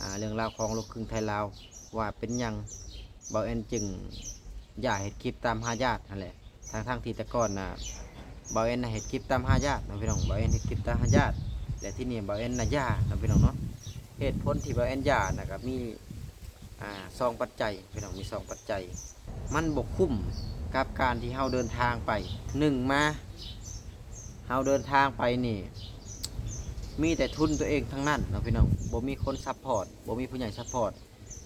ອ່າ ເລື່ອງລາວຂອງລູກຄຶ່ງໄທລາວ ວ່າເປັນຫຍັງບ່າວແອນຈຶ່ງຢ່າເຮັດຄລິບຕາມຫາຍາດຫັ້ນແຫຼະ. ທັງໆທີ່ແຕ່ກ່ອນນະ ບ່າວແອນນະເຮັດຄລິບຕາມຫາຍາດເນາະພີ່ນ້ອງ, ບ່າວແອນເຮັດຄລິບຕາມຫາຍາດ ແລະ ທີ່ນີ້ບ່າວແອນນະຢ່າເນາະພີ່ນ້ອງເນາະ. ເຫດຜົນທີ່ບ່າວແອນຢ່ານະ ກໍມີ ອ່າ ສອງປັດໄຈພີ່ນ້ອງ, ມີສອງປັດໄຈ. ມັນບໍ່ຄຸ້ມກັບການທີ່ເຮົາເດີນທາງໄປ. ໜຶ່ງມາ ເຮົາເດີນທາງໄປນີ້ ມີແຕ່ທຶນຕົວເອງທັງນັ້ນເນາະພີ່ນ້ອງ, ບໍ່ມີຄົນຊັບພອດ, ບໍ່ມີຜູ້ໃຫຍ່ຊັບພອດ,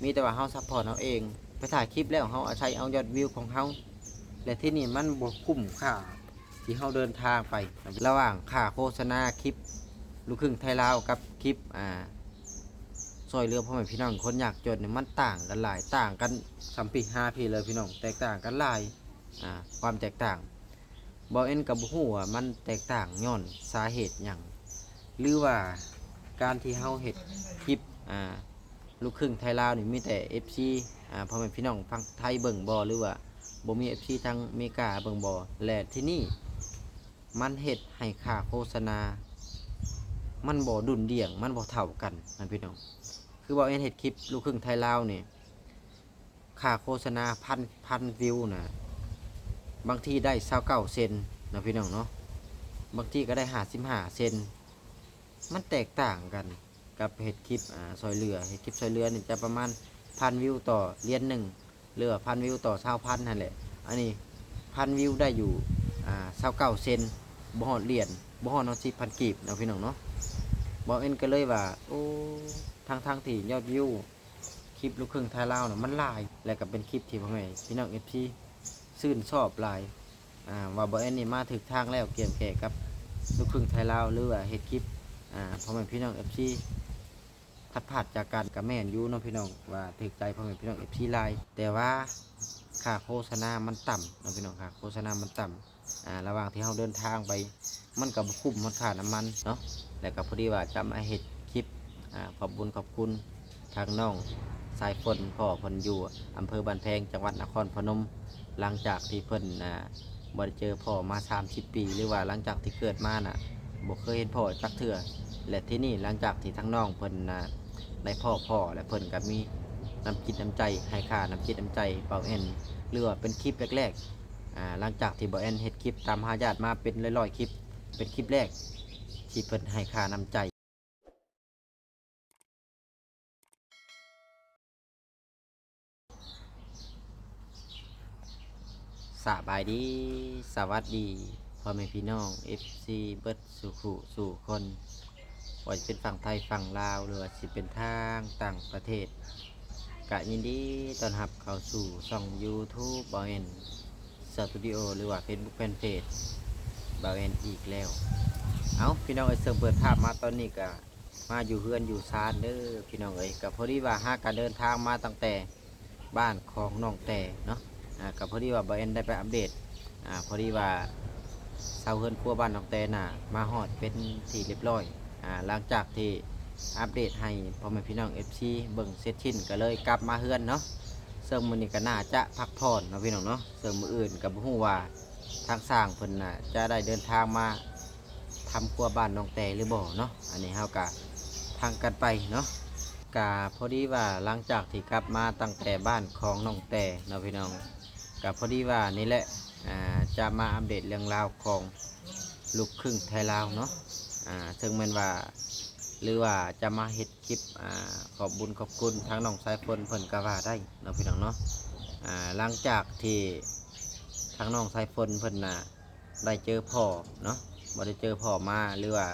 ມີແຕ່ວ່າເຮົາຊັບພອດເຮົາເອງ. ໄປຖ່າຍຄລິບແລ້ວ ເຮົາອາໄສເອົາຍອດວິວຂອງເຮົາ ແລະ ທີ່ນີ້ມັນບໍ່ຄຸ້ມຄ່າທີ່ເຮົາເດີນທາງໄປ. ລະຫວ່າງຄ່າໂຄສະນາຄລິບລູກຄຶ່ງໄທລາວກັບຄລິບ ອ່າ ຊ່ອຍເຫຼືອພໍ່ແມ່ພີ່ນ້ອງຄົນຍາກຈົນນີ້ ມັນຕ່າງກັນຫຼາຍ, ຕ່າງກັນສ່ຳປີຫາພີເລີຍພີ່ນ້ອງ, ແຕກຕ່າງກັນຫຼາຍ. ອ່າ ຄວາມແຕກຕ່າງ ບ່າວແອນກໍບໍ່ຮູ້ວ່າມັນແຕກຕ່າງຍ້ອນສາເຫດຫຍັງ ຫຼືວ່າການທີ່ເຮົາເຮັດຄລິບ ອ່າ ລູກຄຶ່ງໄທລາວນີ້ ມີແຕ່ເອັຟຊີ ອ່າ ພໍ່ແມ່ພີ່ນ້ອງຝັ່ງໄທເບິ່ງບໍ່ ຫຼືວ່າບໍ່ມີເອັຟຊີທາງເມກາເບິ່ງບໍ່. ແລະ ທີ່ນີ້ມັນເຮັດໃຫ້ຄ່າໂຄສະນາມັນບໍ່ດຸ່ນດ່ຽງ, ມັນບໍ່ເທົ່າກັນນະພີ່ນ້ອງ. ຄືວ່າເຫັນເຮັດຄລິບລູກຄຶ່ງໄທລາວນີ້ ຄ່າໂຄສະນາພັນ ພັນວິວນະ ບາງທີໄດ້ຊາວເກົ້າເຊັນເນາະພີ່ນ້ອງເນາະ, ບາງທີກໍໄດ້ຫ້າສິບຫ້າເຊັນ. ມັນແຕກຕ່າງກັນກັບເຮັດຄລິບ ອ່າ ຊ່ອຍເຫຼືອ. ເຮັດຄລິບຊ່ອຍເຫຼືອນີ້ຈະປະມານພັນວິວຕໍ່ຫຼຽນໜຶ່ງ ຫຼືວ່າພັນວິວຕໍ່ຊາວພັນຫັ້ນແຫຼະ. ອັນນີ້ພັນວິວໄດ້ຢູ່ ອ່າ ຊາວເກົ້າເຊັນ, ບໍ່ຮອດຫຼຽນ, ບໍ່ຮອດ ຮອດສິບພັນກີບເນາະພີ່ນ້ອງເນາະ. ບ່າວແອນກໍເລີຍວ່າ ໂອ້ ທັງໆທີ່ຍອດວິວ ຄລິບລູກຄຶ່ງໄທລາວນະ ມັນຫຼາຍ ແລະ ກໍເປັນຄລິບທີ່ພໍ່ແມ່ພີ່ນ້ອງເອັຟຊີຊື່ນຊອບຫຼາຍ ອ່າ ວ່າບ່າວແອນນີ້ມາຖືກທາງແລ້ວ ກ່ຽວແກ່ກັບລູກຄຶ່ງໄທລາວ ຫຼືວ່າເຮັດຄລິບ ອ່າ ພໍ່ແມ່ພີ່ນ້ອງເອັຟຊີ ຜິດພາດຈາກກັນ ກໍແມ່ນຢູ່ເນາະພີ່ນ້ອງ ວ່າຖືກໃຈພໍ່ແມ່ພີ່ນ້ອງເອັຟຊີຫຼາຍ. ແຕ່ວ່າຄ່າໂຄສະນາມັນຕ່ຳເນາະພີ່ນ້ອງ, ຄ່າໂຄສະນາມັນຕ່ຳ. ອ່າ ລະຫວ່າງທີ່ເຮົາເດີນທາງໄປ ມັນກໍບໍ່ຄຸ້ມຮອດຄ່ານ້ຳມັນເນາະ. ແລ້ວກໍພໍດີວ່າຈະມາເຮັດຄລິບ ອ່າ ຂອບບຸນຂອບຄຸນທາງນ້ອງສາຍຝົນ ພໍ່ເພິ່ນຢູ່ອຳເພີບ້ານແພງ ຈັງຫວັດນະຄອນພະນົມ. ຫຼັງຈາກທີ່ເພິ່ນ ອ່າ ບໍ່ໄດ້ເຈີພໍ່ມາສາມສິບປີ ຫຼືວ່າຫຼັງຈາກທີ່ເກີດມານະ ບໍ່ເຄີຍເຫັນພໍ່ຈັກເທື່ອ. ແລະ ທີ່ນີ້ຫຼັງຈາກທີ່ທາງນ້ອງເພິ່ນນະ ໄດ້ພໍ້ພໍ່ ແລະ ເພິ່ນກໍມີນ້ຳຈິດນ້ຳໃຈ ໃຫ້ຄ່ານ້ຳຈິດນ້ຳໃຈບ່າວແອນ ຫຼືວ່າເປັນຄລິບແລກໆ ອ່າ ຫຼັງຈາກທີ່ບ່າວແອນເຮັດຄລິບຕາມຫາຍາດມາເປັນຮ້ອຍໆຄລິບ ເປັນຄລິບແລກທີ່ເພິ່ນໃຫ້ຄ່ານ້ຳໃຈ. ສະບາຍດີ ສະຫວັດດີ ພໍ່ແມ່ພີ່ນ້ອງເອັຟຊີເບິດສູ່ຄູ່ສູ່ຄົນ, ບໍ່ວ່າຈະເປັນຝັ່ງໄທຝັ່ງລາວ ຫຼືວ່າຊິເປັນທາງຕ່າງປະເທດ, ກະຍິນດີຕ້ອນຮັບເຂົ້າສູ່ຊ່ອງຢູທູບບ່າວແອນສະຕູດິໂອ ຫຼືວ່າເຟສບຸກແຟນເພຈບ່າວແອນອີກແລ້ວ. ເອົ້າ ພີ່ນ້ອງເອີຍ, ເຊິ່ງເປີດພາບມາຕອນນີ້ກະ ມາຢູ່ເຮືອນຢູ່ຊານເດີພີ່ນ້ອງເອີຍ. ກໍພໍດີວ່າຫາກະເດີນທາງມາຕັ້ງແຕ່ບ້ານຂອງນ້ອງແຕ່ເນາະ, ອ່າ ກໍພໍດີວ່າບ່າວແອນໄດ້ໄປອັບເດດ, ອ່າ ພໍດີວ່າເຊົາເຮືອນຄົວບ້ານນ້ອງແຕ່ນະ ມາຮອດເປັນທີ່ຮຽບຮ້ອຍ. ອ່າ ຫຼັງຈາກທີ່ອັບເດດໃຫ້ພໍ່ແມ່ພີ່ນ້ອງເອັຟຊີເບິ່ງເສັດສິ້ນ ກໍເລີຍກັບມາເຮືອນເນາະ. ເຊິ່ງມື້ນີ້ກໍໜ້າຈະພັກຜ່ອນເນາະພີ່ນ້ອງເນາະ, ເຊິ່ງມື້ອື່ນກໍບໍ່ຮູ້ວ່າທາງຊ່າງເພິ່ນນະຈະໄດ້ເດີນທາງມາ ທຳຄົວບ້ານນ້ອງແຕ່ຫຼືບໍ່ເນາະ, ອັນນີ້ເຮົາກະຟັງກັນໄປເນາະ. ກະພໍດີວ່າຫຼັງຈາກທີ່ກັບມາຕັ້ງແຕ່ບ້ານຂອງນ້ອງແຕ່ເນາະພີ່ນ້ອງ, ກະພໍດີວ່ານີ້ແຫຼະ ອ່າ ຈະມາອັບເດດເລື່ອງລາວຂອງລູກຄຶ່ງໄທລາວເນາະ, ອ່າ ເຊິ່ງແມ່ນວ່າ ຫຼືວ່າຈະມາເຮັດຄລິບ ອ່າ ຂອບບຸນຂອບຄຸນທາງນ້ອງສາຍຝົນເພິ່ນກະວ່າໄດ້ເນາະພີ່ນ້ອງເນາະ. ອ່າ ຫຼັງຈາກທີ່ທາງນ້ອງສາຍຝົນເພິ່ນນະ ໄດ້ເຈີພໍ່ເນາະ, ບໍ່ໄດ້ເຈີພໍ່ມາ ຫຼືວ່າ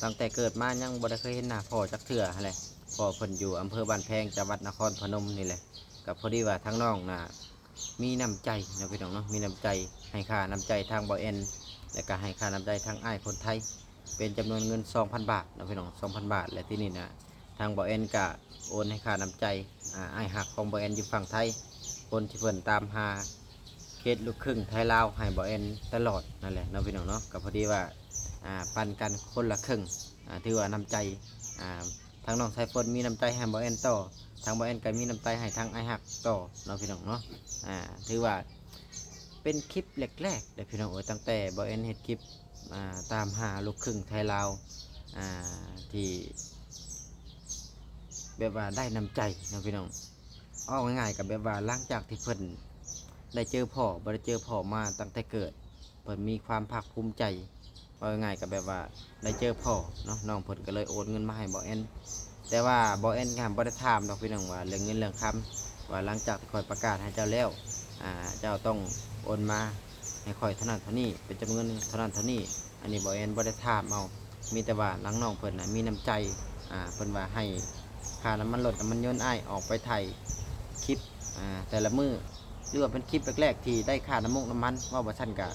ຕັ້ງແຕ່ເກີດມາຍັງບໍ່ໄດ້ເຄີຍເຫັນໜ້າພໍ່ຈັກເທື່ອຫັ້ນແຫຼະ. ພໍ່ເພິ່ນຢູ່ອຳເພີບ້ານແພງ ຈັງຫວັດນະຄອນພະນົມນີ້ແຫຼະ. ກໍພໍດີວ່າທາງນ້ອງນະມີນ້ຳໃຈເນາະພີ່ນ້ອງເນາະ, ມີນ້ຳໃຈ ໃຫ້ຄ່ານ້ຳໃຈທາງບ່າວແອນ ແລ້ວກໍໃຫ້ຄ່ານ້ຳໃຈທາງອ້າຍຄົນໄທ ເປັນຈຳນວນເງິນສອງພັນບາດເນາະພີ່ນ້ອງ, ສອງພັນບາດ. ແລະ ທີ່ນີ້ນະ ທາງບ່າວແອນກະໂອນໃຫ້ຄ່ານ້ຳໃຈ ອ່າ ອ້າຍຮັກຂອງບ່າວແອນຢູ່ຝັ່ງໄທ, ຄົນທີ່ເພິ່ນຕາມຫາເຄສລູກຄຶ່ງໄທລາວໃຫ້ບ່າວແອນຕະຫຼອດນັ້ນແຫຼະເນາະພີ່ນ້ອງເນາະ. ກໍພໍດີວ່າ ອ່າ ປັນກັນຄົນລະເຄິ່ງ, ອ່າ ຖືວ່ານ້ຳໃຈ ອ່າ ທາງນ້ອງສາຍຝົນມີນ້ຳໃຈໃຫ້ບ່າວແອນຕໍ່, ທາງບ່າວແອນກໍມີນ້ຳໃຈໃຫ້ທາງອ້າຍຮັກຕໍ່ເນາະພີ່ນ້ອງເນາະ. ອ່າ ຖືວ່າເປັນຄລິບແລກໆເດີພີ່ນ້ອງເອີຍ, ຕັ້ງແຕ່ບ່າວແອນເຮັດຄລິບ ອ່າ ຕາມຫາລູກຄຶ່ງໄທລາວ ອ່າ ທີ່ ແບບວ່າໄດ້ນ້ຳໃຈເນາະພີ່ນ້ອງ. ເວົ້າງ່າຍໆ ກໍແບບວ່າຫຼັງຈາກທີ່ເພິ່ນໄດ້ເຈີພໍ່ ບໍ່ໄດ້ເຈີພໍ່ມາຕັ້ງແຕ່ເກີດ ເພິ່ນມີຄວາມພາກພູມໃຈ. ເວົ້າງ່າຍໆ ກໍແບບວ່າໄດ້ເຈີພໍ່ເນາະ ນ້ອງເພິ່ນກໍເລີຍໂອນເງິນມາໃຫ້ບ່າວແອນ. ແຕ່ວ່າບ່າວແອນກໍບໍ່ໄດ້ຖາມດອກພີ່ນ້ອງ ວ່າເລື່ອງເງິນເລື່ອງຄຳ ວ່າຫຼັງຈາກທີ່ຂ້ອຍປະກາດໃຫ້ເຈົ້າແລ້ວ ອ່າ ເຈົ້າຕ້ອງໂອນມາໃຫ້ຂ້ອຍເທົ່ານັ້ນເທົ່ານີ້ ເປັນຈຳນວນເງິນເທົ່ານັ້ນເທົ່ານີ້. ອັນນີ້ບ່າວແອນບໍ່ໄດ້ຖາມເອົາ ມີແຕ່ວ່າທາງນ້ອງເພິ່ນນະມີນ້ຳໃຈ ອ່າ ເພິ່ນວ່າໃຫ້ຄ່ານ້ຳມັນລົດນ້ຳມັນຍົນອ້າຍອອກໄປຖ່າຍຄລິບ ອ່າ ແຕ່ລະມື້ ຫຼືວ່າເປັນຄລິບແລກໆທີ່ໄດ້ຄ່ານ້ຳມົກນ້ຳມັນ ເວົ້າວ່າຊັ້ນກະ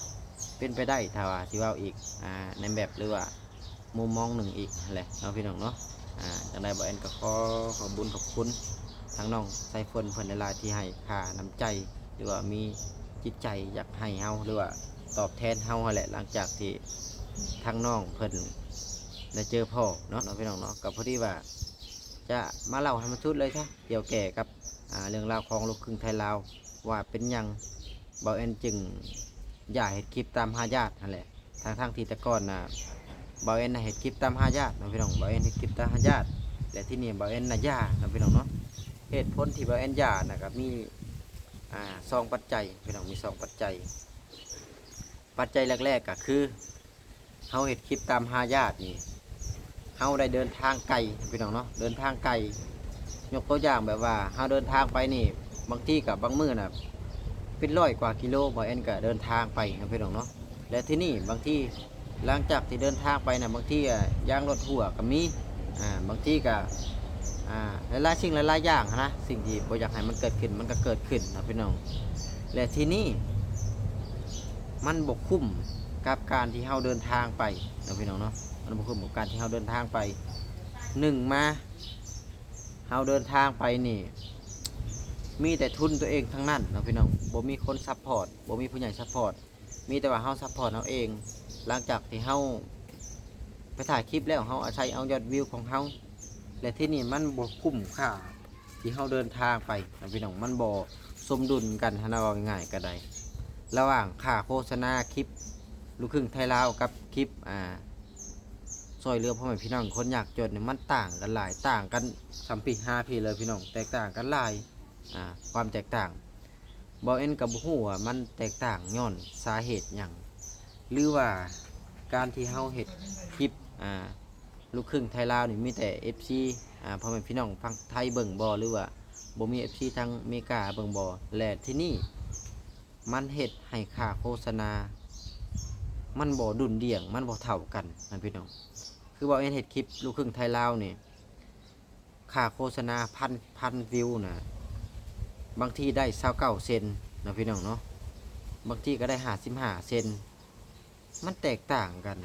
ເປັນໄປໄດ້. ຖ້າວ່າຊິເວົ້າອີກ ອ່າ ໃນແບບ ຫຼືວ່າມຸມມອງໜຶ່ງອີກຫັ້ນແຫຼະເນາະພີ່ນ້ອງເນາະ. ອ່າ ຈັ່ງໃດບ່າວແອນກໍຂໍຂອບບຸນຂອບຄຸນທາງນ້ອງສາຍຝົນເພິ່ນຫຼາຍໆ ທີ່ໃຫ້ຄ່ານ້ຳໃຈ ຫຼືວ່າມີຈິດໃຈຢາກໃຫ້ເຮົາ ຫຼືວ່າຕອບແທນເຮົາຫັ້ນແຫຼະ ຫຼັງຈາກທີ່ທາງນ້ອງເພິ່ນໄດ້ເຈີພໍ່ເນາະ ເນາະພີ່ນ້ອງເນາະ. ກໍພໍດີວ່າຈະມາເລົ່າໃຫ້ມັນສຸດເລີຍຊະ ກ່ຽວແກ່ກັບ ອ່າ ເລື່ອງລາວຂອງລູກຄຶ່ງໄທລາວ ວ່າເປັນຫຍັງບ່າວແອນຈຶ່ງຢ່າເຮັດຄລິບຕາມຫາຍາດຫັ້ນແຫຼະ. ທັງໆທີ່ແຕ່ກ່ອນນະ ບ່າວແອນນະເຮັດຄລິບຕາມຫາຍາດເນາະພີ່ນ້ອງ ບ່າວແອນເຮັດຄລິບຕາມຫາຍາດ ແລະ ທີນີ້ບ່າວແອນນະຢ່າເນາະພີ່ນ້ອງເນາະ. ເຫດຜົນທີ່ບ່າວແອນຢ່ານະ ກໍມີ ອ່າ ສອງປັດໄຈພີ່ນ້ອງ ມີສອງປັດໄຈ. ປັດໄຈແລກໆ ກໍຄື ເຮົາເຮັດຄລິບຕາມຫາຍາດນີ້ ເຮົາໄດ້ເດີນທາງໄກພີ່ນ້ອງເນາະ ເດີນທາງໄກ. ຍົກຕົວຢ່າງແບບວ່າເຮົາເດີນທາງໄປນີ້ ບາງທີກໍບາງມື້ນະເປັນຮ້ອຍກວ່າກິໂລ ບ່າວແອນກໍເດີນທາງໄປເນາະພີ່ນ້ອງເນາະ. ແລະ ທີນີ້ບາງທີ ຫຼັງຈາກທີ່ເດີນທາງໄປນະ ບາງທີ ອ່າ ຢາງລົດຮົ່ວກໍມີ ອ່າ ບາງທີກໍ ອ່າ ຫຼາຍໆສິ່ງຫຼາຍໆຢ່າງຫັ້ນນະ ສິ່ງທີ່ບໍ່ຢາກໃຫ້ມັນເກີດຂຶ້ນ ມັນກໍເກີດຂຶ້ນເນາະພີ່ນ້ອງ. ແລະ ທີນີ້ ມັນບໍ່ຄຸ້ມກັບການທີ່ເຮົາເດີນທາງໄປເນາະພີ່ນ້ອງເນາະ ມັນບໍ່ຄຸ້ມກັບການທີ່ເຮົາເດີນທາງໄປ. ໜຶ່ງມາ ເຮົາເດີນທາງໄປນີ້ ມີແຕ່ທຶນຕົວເອງທັງນັ້ນເນາະພີ່ນ້ອງ ບໍ່ມີຄົນຊັບພອດ ບໍ່ມີຜູ້ໃຫຍ່ຊັບພອດ ມີແຕ່ວ່າເຮົາຊັບພອດເຮົາເອງ. ຫຼັງຈາກທີ່ເຮົາໄປຖ່າຍຄລິບແລ້ວ ເຮົາອາໄສເອົາຍອດວິວຂອງເຮົາ ແລະ ທີນີ້ມັນບໍ່ຄຸ້ມຄ່າ ທີ່ເຮົາເດີນທາງໄປນະພີ່ນ້ອງ ມັນບໍ່ສົມດຸນກັນຫັ້ນນະ ເວົ້າງ່າຍໆກໍໄດ້ ລະຫວ່າງຄ່າໂຄສະນາຄລິບລູກຄຶ່ງໄທລາວກັບຄລິບ ອ່າ ຊ່ວຍເຫຼືອພໍ່ແມ່ພີ່ນ້ອງຄົນຍາກຈົນນີ້ ມັນຕ່າງກັນຫຼາຍ ຕ່າງກັນສ່ຳປີຫາປີເລີຍພີ່ນ້ອງ ແຕກຕ່າງກັນຫຼາຍ ອ່າ ຄວາມແຕກຕ່າງ. ບ່າວແອນກໍບໍ່ຮູ້ວ່າມັນແຕກຕ່າງຍ້ອນສາເຫດຫຍັງ ຫຼືວ່າການທີ່ເຮົາເຮັດຄລິບ ອ່າ ລູກຄຶ່ງໄທລາວນີ້ ມີແຕ່ເອັຟຊີ ອ່າ ພໍ່ແມ່ພີ່ນ້ອງຝັ່ງໄທເບິ່ງບໍ່ ຫຼືວ່າບໍ່ມີເອັຟຊີທາງເມກາເບິ່ງບໍ່ ແລະ ທີນີ້ມັນເຮັດໃຫ້ຄ່າໂຄສະນາມັນບໍ່ດຸ່ນດ່ຽງ ມັນບໍ່ເທົ່າກັນນະພີ່ນ້ອງ. ຄືວ່າເຫັນເຮັດຄລິບລູກຄຶ່ງໄທລາວນີ້ ຄ່າໂຄສະນາພັນ ພັນວິວນະ ບາງທີໄດ້ຊາວເກົ້າເຊັນເນາະພີ່ນ້ອງເນາະ ບາງທີກໍໄດ້ຫ້າສິບຫ້າເຊັນ ມັນແຕກຕ່າງກັນ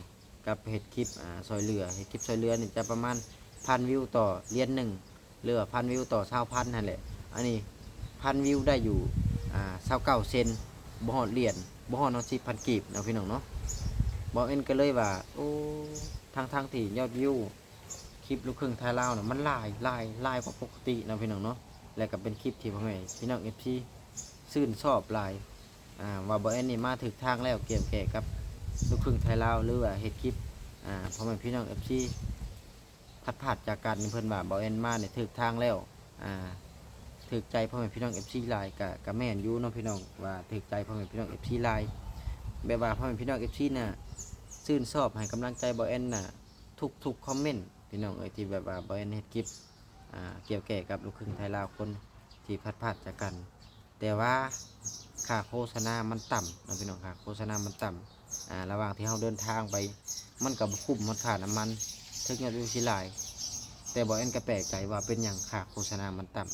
ກັບເຮັດຄລິບ ອ່າ ຊ່ວຍເຫຼືອ. ເຮັດຄລິບຊ່ວຍເຫຼືອນີ້ຈະປະມານພັນວິວຕໍ່ຫຼຽນໜຶ່ງ ຫຼືວ່າພັນວິວຕໍ່ຊາວພັນຫັ້ນແຫຼະ. ອັນນີ້ພັນວິວໄດ້ຢູ່ ອ່າ ຊາວເກົ້າເຊັນ ບໍ່ຮອດຫຼຽນ ບໍ່ຮອດເນາະ ສິບພັນກີບເນາະພີ່ນ້ອງເນາະ. ບ່າວແອນກໍເລີຍວ່າ ໂອ້ ທັງໆທີ່ຍອດວິວ ຄລິບລູກຄຶ່ງໄທລາວນະ ມັນຫຼາຍ ຫຼາຍ ຫຼາຍກວ່າປົກກະຕິເນາະພີ່ນ້ອງເນາະ ແລະ ກໍເປັນຄລິບທີ່ພໍ່ແມ່ພີ່ນ້ອງເອັຟຊີຊື່ນຊອບຫຼາຍ ອ່າ ວ່າບ່າວແອນນີ້ມາຖືກທາງແລ້ວ ກ່ຽວແກ່ກັບລູກຄຶ່ງໄທລາວ ຫຼືວ່າເຮັດຄລິບ ອ່າ ພໍ່ແມ່ພີ່ນ້ອງເອັຟຊີພັດພາດຈາກກັນ. ເພິ່ນວ່າບ່າວແອນມານີ້ຖືກທາງແລ້ວ ອ່າ ຖືກໃຈພໍ່ແມ່ພີ່ນ້ອງເອັຟຊີຫຼາຍ ກະ ກະແມ່ນຢູ່ເນາະພີ່ນ້ອງ ວ່າຖືກໃຈພໍ່ແມ່ພີ່ນ້ອງເອັຟຊີຫຼາຍ ແບບວ່າພໍ່ແມ່ພີ່ນ້ອງເອັຟຊີນະ ຊື່ນຊອບໃຫ້ກຳລັງໃຈບ່າວແອນນະ ທຸກໆຄອມເມັນພີ່ນ້ອງເອີຍ ທີ່ແບບວ່າບ່າວແອນເຮັດຄລິບ ອ່າ ກ່ຽວແກ່ກັບລູກຄຶ່ງໄທລາວຄົນທີ່ພັດພາດຈາກກັນ. ແຕ່ວ່າຄ່າໂຄສະນາມັນຕ່ຳເນາະພີ່ນ້ອງ ຄ່າໂຄສະນາມັນຕ່ຳ ອ່າ ລະຫວ່າງທີ່ເຮົາເດີນທາງໄປ ມັນກໍບໍ່ຄຸ້ມຮອດຄ່ານ້ຳມັນ ເຖິງຍອດວິວຊິຫຼາຍ ແຕ່ບ່າວແອນກໍແປກໃຈວ່າເປັນຫຍັງຄ່າໂຄສະນາມັນຕ່ຳ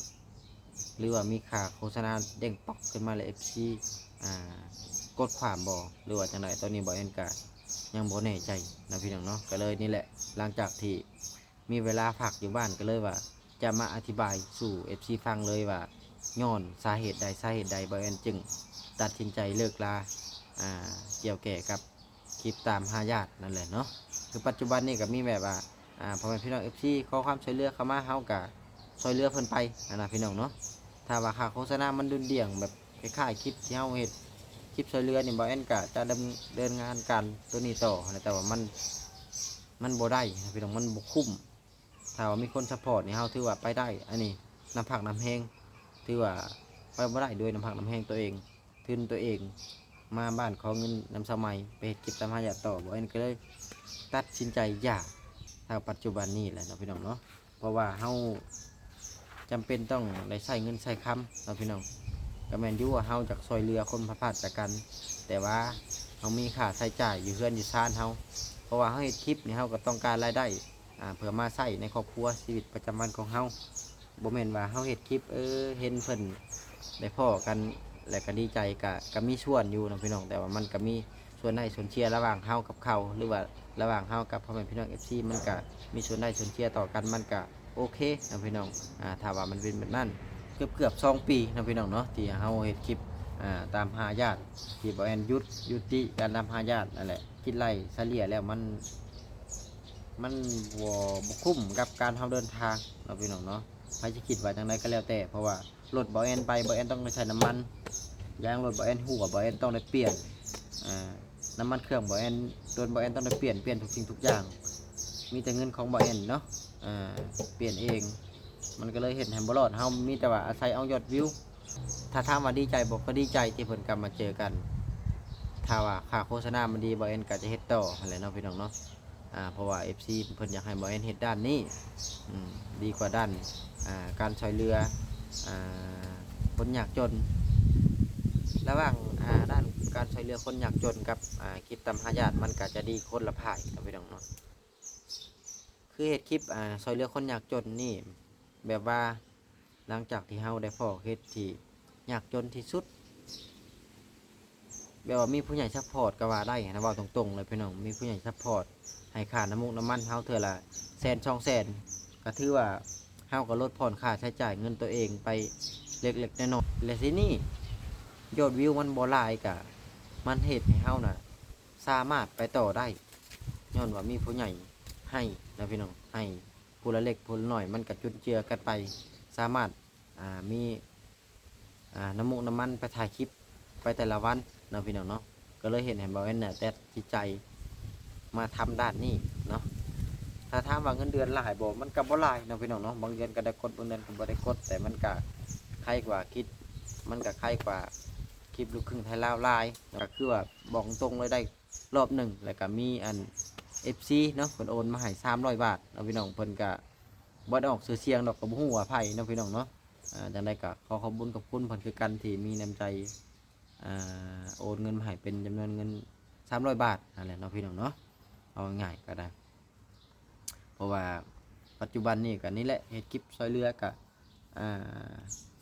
ຫຼືວ່າມີຄ່າໂຄສະນາເດ້ງປັອກຂຶ້ນມາ ແລະ ເອັຟຊີ ອ່າ ກົດຂວາມບໍ່ ຫຼືວ່າຈັ່ງໃດ ຕອນນີ້ບ່າວແອນກະຍັງບໍ່ແນ່ໃຈເນາະພີ່ນ້ອງເນາະ. ກໍເລີຍນີ້ແຫຼະ ຫຼັງຈາກທີ່ມີເວລາພັກຢູ່ບ້ານ ກໍເລີຍວ່າຈະມາອະທິບາຍສູ່ເອັຟຊີຟັງເລີຍວ່າ ຍ້ອນສາເຫດໃດ ສາເຫດໃດ ບ່າວແອນຈຶ່ງຕັດສິນໃຈເລີກລາ ອ່າ ກ່ຽວແກ່ກັບ ຄລິບຕາມຫາຍາດນັ້ນແຫຼະເນາະ. ຄືປັດຈຸບັນນີ້ກໍມີແບບວ່າ ອ່າ ພໍ່ແມ່ພີ່ນ້ອງເອັຟຊີຂໍຄວາມຊ່ວຍເຫຼືອເຂົ້າມາ ເຮົາກໍຊ່ວຍເຫຼືອເພິ່ນໄປຫັ້ນນະພີ່ນ້ອງເນາະ. ຖ້າວ່າຄ່າໂຄສະນາມັນດຸ່ນດ່ຽງ ແບບຄ້າຍໆຄລິບທີ່ເຮົາເຮັດ ຄລິບຊ່ວຍເຫຼືອນີ້ ບ່າວແອນກໍຈະດຳເນີນງານການໂຕນີ້ຕໍ່ຫັ້ນແຫຼະ ແຕ່ວ່າມັນ ມັນບໍ່ໄດ້ນະພີ່ນ້ອງ ມັນບໍ່ຄຸ້ມ ຖ້າວ່າມີຄົນຊັບພອດນີ້ ເຮົາຖືວ່າໄປໄດ້. ອັນນີ້ນ້ຳພັກນ້ຳແຮງ ຖືວ່າໄປບໍ່ໄດ້ດ້ວຍນ້ຳພັກນ້ຳແຮງຕົວເອງ ທຶນຕົວເອງ ມາບ້ານຂໍເງິນນຳສາວໃໝ່ ໄປເຮັດຄລິບຕາມຫາຍາດຕໍ່. ບໍ່ແອນກໍເລີຍຕັດສິນໃຈຢ່າ ຖ້າປັດຈຸບັນນີ້ແຫຼະເນາະ ພີ່ນ້ອງເນາະ. ເພາະວ່າເຮົາຈຳເປັນຕ້ອງໄດ້ໃຊ້ເງິນໃຊ້ຄຳເນາະພີ່ນ້ອງ. ກໍແມ່ນຢູ່ວ່າເຮົາຢາກຊ່ວຍເຫຼືອຄົນພັດພາດຈາກກັນ ແຕ່ວ່າເຮົາມີຄ່າໃຊ້ຈ່າຍຢູ່ເຮືອນຢູ່ຊານເຮົາ. ເພາະວ່າເຮົາເຮັດຄລິບນີ້ ເຮົາກໍຕ້ອງການລາຍໄດ້ ອ່າ ເພື່ອມາໃຊ້ໃນຄອບຄົວ ຊີວິດປະຈຳວັນຂອງເຮົາ. ບໍ່ແມ່ນວ່າເຮົາເຮັດຄລິບ ເອີ ເຫັນເພິ່ນໄດ້ພໍ້ກັນ ແລ້ວກໍດີໃຈ ກະ ກະມີສ່ວນຢູ່ເນາະພີ່ນ້ອງ. ແຕ່ວ່າມັນກະມີ ສ່ວນໄດ້ສ່ວນເສຍລະຫວ່າງເຮົາກັບເຂົາ ຫຼືວ່າລະຫວ່າງເຮົາກັບພໍ່ແມ່ພີ່ນ້ອງເອັຟຊີ ມັນກະມີສ່ວນໄດ້ສ່ວນເສຍຕໍ່ກັນ ມັນກະໂອເຄເນາະພີ່ນ້ອງ. ອ່າ ຖ້າວ່າມັນເປັນແບບນັ້ນ ເກືອບໆສອງປີເນາະພີ່ນ້ອງເນາະ ທີ່ເຮົາເຮັດຄລິບ ອ່າ ຕາມຫາຍາດ ທີ່ບໍ່ແອນຢຸດ ຍຸຕິການຕາມຫາຍາດນັ້ນແຫຼະ. ຄິດໄລ່ສະເລ່ຍແລ້ວ ມັນ ມັນບໍ່ ບໍ່ຄຸ້ມກັບການເຮົາເດີນທາງເນາະພີ່ນ້ອງເນາະ. ໃຜຊິຄິດວ່າຈັ່ງໃດກໍແລ້ວແຕ່ ເພາະວ່າ ລົດບໍ່ແອນໄປ ບໍ່ແອນຕ້ອງໄດ້ໃຊ້ນ້ຳມັນ, ຢາງລົດບໍ່ແອນຮົ່ວ ບໍ່ແອນຕ້ອງໄດ້ປ່ຽນ, ອ່າ ນ້ຳມັນເຄື່ອງບໍ່ແອນ ລົດບໍ່ແອນຕ້ອງໄດ້ປ່ຽນ ປ່ຽນທຸກສິ່ງທຸກຢ່າງ. ມີແຕ່ເງິນຂອງບໍ່ແອນເນາະ ອ່າ ປ່ຽນເອງ. ມັນກໍເລີຍເຮັດໃຫ້ບໍ່ລອດ. ເຮົາມີແຕ່ວ່າອາໄສເອົາຍອດວິວ. ຖ້າຖາມວ່າດີໃຈບໍ່? ກໍດີໃຈທີ່ເພິ່ນກັບມາເຈີກັນ. ຖ້າວ່າຄ່າໂຄສະນາມັນດີ ບໍ່ແອນກໍຈະເຮັດຕໍ່ຫັ້ນແຫຼະເນາະ ພີ່ນ້ອງເນາະ. ອ່າ ເພາະວ່າເອັຟຊີເພິ່ນຢາກໃຫ້ບໍ່ແອນເຮັດດ້ານນີ້ ອືມ ດີກວ່າດ້ານ ອ່າ ການຊ່ວຍເຫຼືອ ອ່າ ຄົນຍາກຈົນ. ລະຫວ່າງ ອ່າ ດ້ານການຊ່ວຍເຫຼືອຄົນຍາກຈົນກັບ ອ່າ ຄລິບຕາມຫາຍາດ ມັນກະຈະດີຄົນລະຝ່າຍເນາະ ພີ່ນ້ອງເນາະ. ຄືເຮັດຄລິບ ອ່າ ຊ່ວຍເຫຼືອຄົນຍາກຈົນນີ້ ແບບວ່າ ຫຼັງຈາກທີ່ເຮົາໄດ້ພໍ້ເຂດທີ່ຍາກຈົນທີ່ສຸດ ແບບວ່າມີຜູ້ໃຫຍ່ຊັບພອດກໍວ່າໄດ້ນະ ເວົ້າຕົງໆເລີຍພີ່ນ້ອງ. ມີຜູ້ໃຫຍ່ຊັບພອດໃຫ້ຄ່ານ້ຳມັນນ້ຳມັນເຮົາເທື່ອລະແສນສອງແສນ ກໍຖືວ່າເຮົາກໍລົດຜ່ອນຄ່າໃຊ້ຈ່າຍເງິນຕົວເອງໄປເລັກໆນ້ອຍໆ. ແລະ ທີນີ້ຍອດວິວມັນບໍ່ຫຼາຍ ກະມັນເຮັດໃຫ້ເຮົານະສາມາດໄປຕໍ່ໄດ້ ຍ້ອນວ່າມີຜູ້ໃຫຍ່ໃຫ້ນະພີ່ນ້ອງ ໃຫ້ ຜູ້ລະເລັກຜູ້ລະໜ້ອຍ ມັນກະຈຸນເຈືອກັນໄປ ສາມາດ ອ່າ ມີ ອ່າ ນ້ຳມັນນ້ຳມັນໄປຖ່າຍຄລິບໄປແຕ່ລະວັນເນາະ ພີ່ນ້ອງເນາະ. ກໍເລີຍເຮັດໃຫ້ບໍ່ແອນນະຕັດສິນໃຈມາທຳດ້ານນີ້ເນາະ. ຖ້າຖາມວ່າເງິນເດືອນຫຼາຍບໍ່? ມັນກໍບໍ່ຫຼາຍເນາະ ພີ່ນ້ອງເນາະ. ບາງເດືອນກໍໄດ້ກົດ ບາງເດືອນກໍບໍ່ໄດ້ກົດ ແຕ່ມັນກະໄຄກວ່າຄລິບ ມັນກະໄຄກວ່າຄລິບລູກຄຶ່ງໄທລາວຫຼາຍ. ກໍຄືວ່າບອກຕົງເລີຍ ໄດ້ ລອບໜຶ່ງ ແລ້ວກະມີອັນເອັຟຊີເນາະ ເພິ່ນໂອນມາໃຫ້ສາມຮ້ອຍບາດເນາະ ພີ່ນ້ອງ. ເພິ່ນກະບໍ່ໄດ້ອອກຊື່ສຽງດອກ ກໍບໍ່ຮູ້ວ່າໃຜເນາະ ພີ່ນ້ອງເນາະ. ອ່າ ຈັ່ງໃດກໍຂໍຂອບຄຸນຂອບຄຸນເພິ່ນຄືກັນ ທີ່ມີນ້ຳໃຈ ອ່າ ໂອນເງິນມາໃຫ້ເປັນຈຳນວນເງິນສາມຮ້ອຍບາດຫັ້ນແຫຼະເນາະ ພີ່ນ້ອງເນາະ. ເອົາງ່າຍໆກໍໄດ້ ເພາະວ່າປັດຈຸບັນນີ້ກໍນີ້ແຫຼະ ເຮັດຄລິບຊ່ວຍເຫຼືອກໍ ອ່າ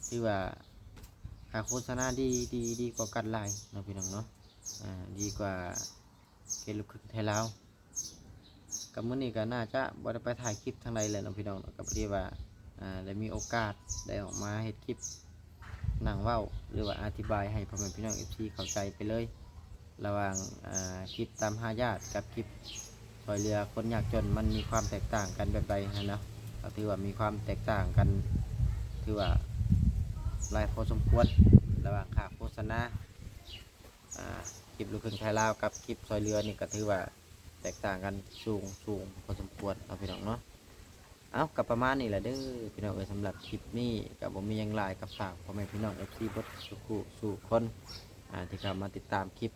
ຖືວ່າຄ່າໂຄສະນາດີ ດີ ດີກວ່າກັນຫຼາຍເນາະ ພີ່ນ້ອງເນາະ. ອ່າ ດີກວ່າເຂດລູກຄຶ່ງໄທລາວ. ກໍມື້ນີ້ກໍໜ້າຈະບໍ່ໄດ້ໄປຖ່າຍຄລິບທາງໃດແຫຼະເນາະ ພີ່ນ້ອງເນາະ. ກໍພໍດີວ່າ ອ່າ ໄດ້ມີໂອກາດໄດ້ອອກມາເຮັດຄລິບ ນັ່ງເວົ້າ ຫຼືວ່າອະທິບາຍໃຫ້ພໍ່ແມ່ພີ່ນ້ອງເອັຟຊີເຂົ້າໃຈໄປເລີຍ ລະຫວ່າງ ອ່າ ຄລິບຕາມຫາຍາດກັບຄລິບຊ່ວຍເຫຼືອຄົນຍາກຈົນ ມັນມີຄວາມແຕກຕ່າງກັນແບບໃດຫັ້ນເນາະ. ກໍຖືວ່າມີຄວາມແຕກຕ່າງກັນ ຖືວ່າຫຼາຍພໍສົມຄວນ ລະຫວ່າງຄ່າໂຄສະນາ ອ່າ ຄລິບລູກຄຶ່ງໄທລາວກັບຄລິບຊ່ວຍເຫຼືອນີ້ ກໍຖືວ່າແຕກຕ່າງກັນສູງ ສູງພໍສົມຄວນເນາະ ພີ່ນ້ອງເນາະ. ເອົາ ກໍປະມານນີ້ແຫຼະເດີພີ່ນ້ອງເອີຍ. ສຳລັບຄລິບນີ້ກໍບໍ່ມີຫຍັງຫຼາຍ ກໍຝາກພໍ່ແມ່ພີ່ນ້ອງເອັຟຊີເບິດສູ່ຜູ້ສູ່ຄົນ ອ່າ ທີ່ເຂົ້າມາຕິດຕາມຄລິບ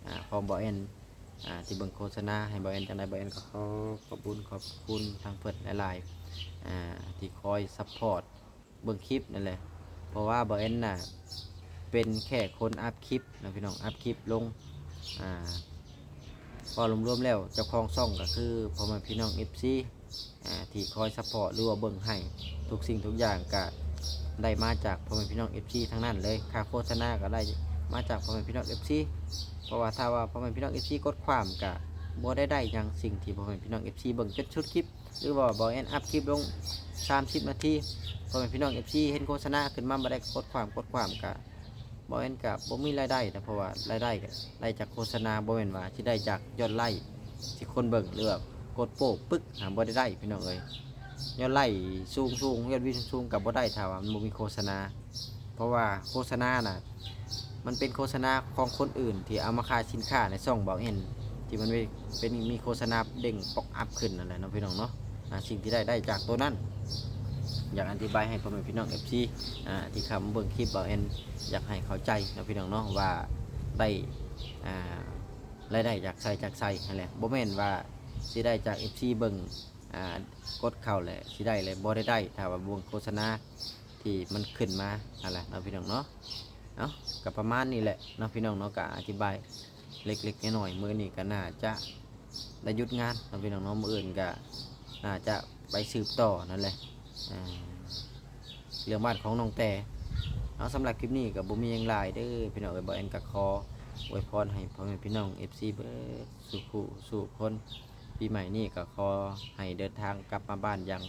ອ່າ ຂອງບໍ່ແອນ ອ່າ ທີ່ເບິ່ງໂຄສະນາໃຫ້ບໍ່ແອນ. ຈັ່ງໃດບໍ່ແອນກໍຂໍຂອບບຸນຂອບຄຸນທາງເພິ່ນຫຼາຍໆ ອ່າ ທີ່ຄອຍຊັບພອດ ເບິ່ງຄລິບນັ້ນແຫຼະ. ເພາະວ່າບໍ່ແອນນະເປັນແຄ່ຄົນອັບຄລິບນະພີ່ນ້ອງ ອັບຄລິບລົງ ອ່າ ເວົ້າລວມໆແລ້ວ ເຈົ້າຂອງຊ່ອງກໍຄືພໍ່ແມ່ພີ່ນ້ອງເອັຟຊີ ອ່າ ທີ່ຄອຍຊັບພອດ ຫຼືວ່າເບິ່ງໃຫ້ທຸກສິ່ງທຸກຢ່າງ ກະໄດ້ມາຈາກພໍ່ແມ່ພີ່ນ້ອງເອັຟຊີທັງນັ້ນເລີຍ. ຄ່າໂຄສະນາກໍໄດ້ມາຈາກພໍ່ແມ່ພີ່ນ້ອງເອັຟຊີ ເພາະວ່າຖ້າວ່າພໍ່ແມ່ພີ່ນ້ອງເອັຟຊີກົດຂວາມ ກະບໍ່ໄດ້ໄດ້ຫຍັງ. ສິ່ງທີ່ພໍ່ແມ່ພີ່ນ້ອງເອັຟຊີເບິ່ງຈົນສຸດຄລິບ ຫຼືວ່າບໍ່ແອນອັບຄລິບລົງສາມສິບນາທີ ພໍ່ແມ່ພີ່ນ້ອງເອັຟຊີເຫັນໂຄສະນາຂຶ້ນມາບໍ່ໄດ້ ກົດຂວາມ ກົດຂວາມ ກະບໍ່ແອນກະບໍ່ມີລາຍໄດ້ນະ. ເພາະວ່າລາຍໄດ້ກະໄດ້ຈາກໂຄສະນາ ບໍ່ແມ່ນວ່າຊິໄດ້ຈາກຍອດໄລ້ທີ່ຄົນເບິ່ງ ຫຼືວ່າກົດໂປ້ປຶກ ຫາບໍ່ໄດ້ໄດ້ພີ່ນ້ອງເອີຍ. ຍອດໄລ້ສູງໆ ຍອດວິວສູງໆ ກະບໍ່ໄດ້ ຖ້າວ່າມັນບໍ່ມີໂຄສະນາ. ເພາະວ່າໂຄສະນານະ ມັນເປັນໂຄສະນາຂອງຄົນອື່ນທີ່ເອົາມາຂາຍສິນຄ້າໃນຊ່ອງເບົາແອນ ທີ່ມັນເປັນ ມີໂຄສະນາເດ້ງປັອບອັບຂຶ້ນນັ້ນແຫຼະເນາະ ພີ່ນ້ອງເນາະ. ອ່າ ສິ່ງທີ່ໄດ້ ໄດ້ຈາກໂຕນັ້ນ. ຢາກອະທິບາຍໃຫ້ພໍ່ແມ່ພີ່ນ້ອງເອັຟຊີ ອ່າ ທີ່ເຂົ້າມາເບິ່ງຄລິບບ່າວແອນ ຢາກໃຫ້ເຂົ້າໃຈເນາະພີ່ນ້ອງເນາະ ວ່າໄດ້ ອ່າ ລາຍໄດ້ຈາກໃສ ຈາກໃສຫັ້ນແຫຼະ. ບໍ່ແມ່ນວ່າຊິໄດ້ຈາກເອັຟຊີເບິ່ງ ອ່າ ກົດເຂົ້າແຫຼະຊິໄດ້ ແລະ ບໍ່ໄດ້ໄດ້ ຖ້າວ່າເບິ່ງໂຄສະນາທີ່ມັນຂຶ້ນມາຫັ້ນແຫຼະເນາະພີ່ນ້ອງເນາະ. ເອົ້າ ກໍປະມານນີ້ແຫຼະເນາະພີ່ນ້ອງເນາະ ກໍອະທິບາຍເລັກໆນ້ອຍໆ. ມື້ນີ້ກໍໜ້າຈະໄດ້ຢຸດງານເນາະພີ່ນ້ອງເນາະ ມື້ອື່ນກໍໜ້າຈະໄປສືບຕໍ່ນັ້ນແຫຼະ ອ່າ ເລື່ອງບ້ານຂອງນ້ອງແຕ. ເອົາ ສຳລັບຄລິບນີ້ກໍບໍ່ມີຫຍັງຫຼາຍເດີພີ່ນ້ອງເອີຍ ບ່າວແອນກໍຂໍອວຍພອນໃຫ້ພໍ່ແມ່ພີ່ນ້ອງເອັຟຊີເບິດສູ່ຜູ້ສູ່ຄົນ ປີໃໝ່ນີ້ກໍຂໍໃຫ້ເດີນທາງກັບມາບ້ານຢ່າງ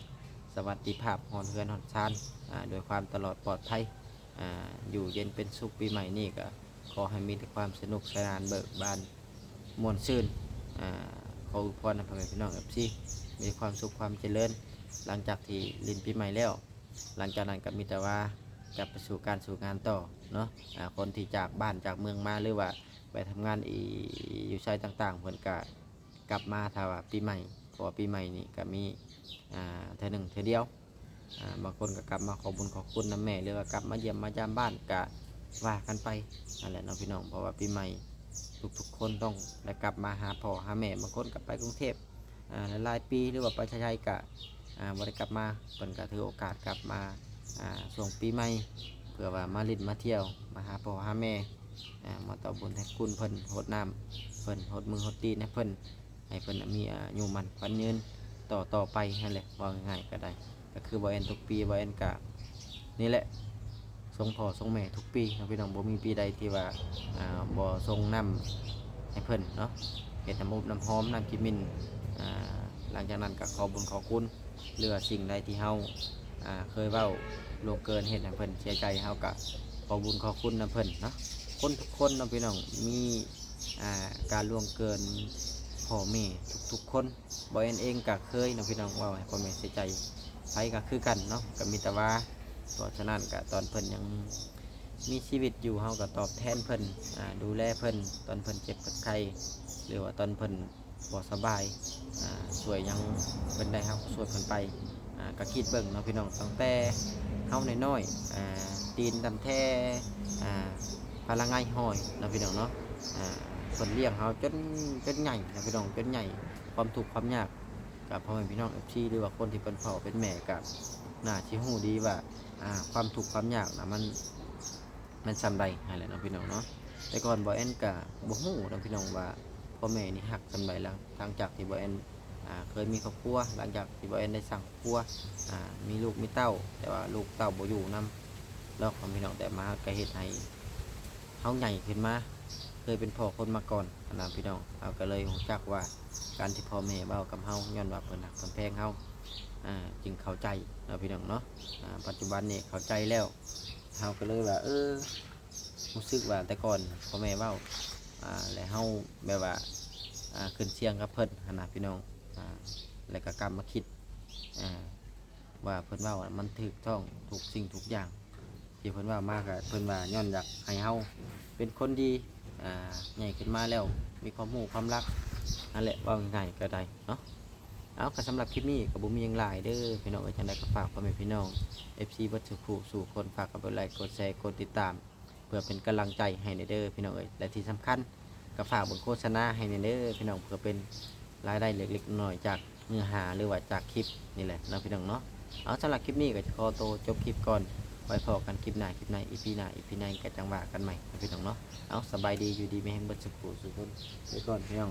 ສະຫວັດດີພາບ ຮອດເຮືອນຮອດຊານ ອ່າ ດ້ວຍຄວາມຕະຫຼອດປອດໄພ ອ່າ ຢູ່ເຢັນເປັນສຸກ. ປີໃໝ່ນີ້ກໍຂໍໃຫ້ມີແຕ່ຄວາມສະໜຸກສະໜານເບີກບານມ່ວນຊື່ນ. ອ່າ ຂໍອວຍພອນໃຫ້ພໍ່ແມ່ພີ່ນ້ອງເອັຟຊີມີຄວາມສຸກຄວາມຈະເລີນ ຫຼັງຈາກທີ່ຫຼິ້ນປີໃໝ່ແລ້ວ. ຫຼັງຈາກນັ້ນກໍມີແຕ່ວ່າກັບໄປສູ່ການສູ່ງານຕໍ່ເນາະ. ອ່າ ຄົນທີ່ຈາກບ້ານຈາກເມືອງມາ ຫຼືວ່າໄປທຳງານອີ ຢູ່ໃສຕ່າງໆ ເພິ່ນກໍກັບມາຖ້າວ່າປີໃໝ່ ເພາະວ່າປີໃໝ່ນີ້ກໍມີ ອ່າ ເທື່ອໜຶ່ງເທື່ອດຽວ. ອ່າ ບາງຄົນກໍກັບມາຂໍບຸນຂອບຄຸນນຳແມ່ ຫຼືວ່າກັບມາຢ້ຽມມາຢາມບ້ານ ກໍວ່າກັນໄປຫັ້ນແຫຼະເນາະພີ່ນ້ອງ. ເພາະວ່າປີໃໝ່ທຸກໆຄົນຕ້ອງໄດ້ກັບມາຫາພໍ່ຫາແມ່ ບາງຄົນກໍໄປກຸງເທບ ອ່າ ຫຼາຍໆປີ ຫຼືວ່າໄປໄທໆ ກະ ອ່າ ບໍ່ໄດ້ກັບມາ ເພິ່ນກະຖືໂອກາດກັບມາ ອ່າ ຊ່ວງປີໃໝ່ ເພື່ອວ່າມາຫຼິ້ນມາທ່ຽວ ມາຫາພໍ່ຫາແມ່ ອ່າ ມາຕອບບຸນແທນຄຸນເພິ່ນ ຫົດນ້ຳເພິ່ນ ຫົດມືຫົດຕີນໃຫ້ເພິ່ນ ໃຫ້ເພິ່ນມີອາຍຸໝັ້ນຂວັນຍືນຕໍ່ໆໄປຫັ້ນແຫຼະ. ເວົ້າງ່າຍໆກໍໄດ້ ກໍຄືບ່າວແອນທຸກປີ ບ່າວແອນກະນີ້ແຫຼະ ສົ່ງພໍ່ສົ່ງແມ່ທຸກປີເນາະພີ່ນ້ອງ. ບໍ່ມີປີໃດທີ່ວ່າ ອ່າ ບໍ່ສົ່ງນ້ຳໃຫ້ເພິ່ນເນາະ ເຮັດນ້ຳອົບນ້ຳຫອມ ນ້ຳຂິ້ນມິ່ນ. ອ່າ ຫຼັງຈາກນັ້ນກໍຂໍບຸນຂໍຄຸນ ຫຼືວ່າສິ່ງໃດທີ່ເຮົາ ອ່າ ເຄີຍເວົ້າລ່ວງເກີນ ເຮັດໃຫ້ເພິ່ນເສຍໃຈ ເຮົາກໍຂໍບຸນຂໍຄຸນນຳເພິ່ນເນາະ. ຄົນທຸກຄົນເນາະພີ່ນ້ອງ ມີ ອ່າ ການລ່ວງເກີນພໍ່ແມ່ທຸກໆຄົນ. ບ່າວແອນເອງກໍເຄີຍເນາະພີ່ນ້ອງ ເວົ້າໃຫ້ພໍ່ແມ່ເສຍໃຈ ໃຜກໍຄືກັນເນາະ ກໍມີແຕ່ວ່າ ເພາະສະນັ້ນກໍຕອນເພິ່ນຍັງມີຊີວິດຢູ່ ເຮົາກໍຕອບແທນເພິ່ນ ອ່າ ດູແລເພິ່ນ ຕອນເພິ່ນເຈັບເພິ່ນໄຂ້ ຫຼືວ່າຕອນເພິ່ນບໍ່ສະບາຍ ອ່າ ຊ່ວຍຫຍັງເພິ່ນໄດ້ ເຮົາກໍຊ່ວຍເພິ່ນໄປ. ອ່າ ກໍຄິດເບິ່ງເນາະພີ່ນ້ອງ ຕັ້ງແຕ່ເຮົານ້ອຍໆ ອ່າ ຕີນຕັ້ງແຕ່ ອ່າ ພະລະໄງຫ້ອຍເນາະພີ່ນ້ອງເນາະ ອ່າ ເພິ່ນລ້ຽງເຮົາຈົນ ຈົນໃຫຍ່ເນາະພີ່ນ້ອງ ຈົນໃຫຍ່. ຄວາມທຸກຄວາມຍາກ ກໍພໍ່ແມ່ພີ່ນ້ອງເອັຟຊີ ຫຼືວ່າຄົນທີ່ເປັນພໍ່ເປັນແມ່ ກໍໜ້າຊິຮູ້ດີວ່າ ອ່າ ຄວາມທຸກຄວາມຍາກນະ ມັນ ມັນສ່ຳໃດຫັ້ນແຫຼະເນາະພີ່ນ້ອງເນາະ. ແຕ່ກ່ອນບ່າວແອນກໍບໍ່ຮູ້ເນາະພີ່ນ້ອງວ່າ ພໍ່ແມ່ນີ້ຮັກສ່ຳໃດ. ຫຼັງ ຫຼັງຈາກທີ່ບ່າວແອນ ອ່າ ເຄີຍມີຄອບຄົວ ຫຼັງຈາກທີ່ບ່າວແອນໄດ້ສ້າງຄອບຄົວ ອ່າ ມີລູກມີເຕົ້າ ແຕ່ວ່າລູກເຕົ້າບໍ່ຢູ່ນຳດອກເນາະພີ່ນ້ອງ ແຕ່ມາກໍເຮັດໃຫ້ເຮົາໃຫຍ່ຂຶ້ນມາ ເຄີຍເປັນພໍ່ຄົນມາກ່ອນຫັ້ນນະພີ່ນ້ອງ. ເຮົາກໍເລີຍຮູ້ຈັກວ່າ ການທີ່ພໍ່ແມ່ເວົ້າກັບເຮົາ ຍ້ອນວ່າເພິ່ນຮັກເພິ່ນແພງເຮົາ ອ່າ ຈຶ່ງເຂົ້າໃຈເນາະພີ່ນ້ອງເນາະ. ອ່າ ປັດຈຸບັນນີ້ເຂົ້າໃຈແລ້ວ ເຮົາກໍເລີຍວ່າ ເອີ ຮູ້ສຶກວ່າແຕ່ກ່ອນພໍ່ແມ່ເວົ້າ ອ່າ ແລະເຮົາແບບວ່າ ອ່າ ຂຶ້ນສຽງກັບເພິ່ນຫັ້ນນະພີ່ນ້ອງ. ອ່າ ແລະກໍກັບມາຄິດ ອ່າ ວ່າເພິ່ນເວົ້າມັນຖືກຕ້ອງທຸກສິ່ງທຸກຢ່າງ ທີ່ເພິ່ນເວົ້າມາ ກໍເພິ່ນວ່າຍ້ອນຢາກໃຫ້ເຮົາເປັນຄົນດີ ອ່າ ໃຫຍ່ຂຶ້ນມາແລ້ວມີຄວາມຮູ້ຄວາມລັກ ນັ້ນແຫຼະ ເວົ້າງ່າຍໆກໍໄດ້ເນາະ. ເອົາ ກໍສຳລັບຄລິບນີ້ກໍບໍ່ມີຫຍັງຫຼາຍເດີພີ່ນ້ອງເອີຍ. ຈັ່ງໃດກໍຝາກພໍ່ແມ່ພີ່ນ້ອງເອັຟຊີເບິດສູ່ຜູ້ສູ່ຄົນ ຝາກກັນກົດໄລ ກົດແຊ ກົດຕິດຕາມ ເພື່ອເປັນກຳລັງໃຈໃຫ້ແດ່ເດີພີ່ນ້ອງເອີຍ. ແລະທີ່ສຳຄັນກໍຝາກເບິ່ງໂຄສະນາໃຫ້ແດ່ເດີພີ່ນ້ອງ ເພື່ອເປັນລາຍໄດ້ເລັກໆນ້ອຍໆ ຈາກເນື້ອຫາ ຫຼືວ່າຈາກຄລິບນີ້ແຫຼະເນາະພີ່ນ້ອງເນາະ. ເອົາ ສຳລັບຄລິບນີ້ກໍຈະຂໍໂຕຈົບຄລິບກ່ອນ ໄວ້ພໍ້ກັນຄລິບໜ້າ ຄລິບໃນ ອີພີໜ້າ ອີພີໃນກໍຈັ່ງວ່າກັນໃໝ່ເນາະພີ່ນ້ອງເນາະ. ເອົາ ສະບາຍດີ ຢູ່ດີມີແຮງເບິດສູ່ຜູ້ສູ່ຄົນ ໄປກ່ອນພີ່ນ້ອງ.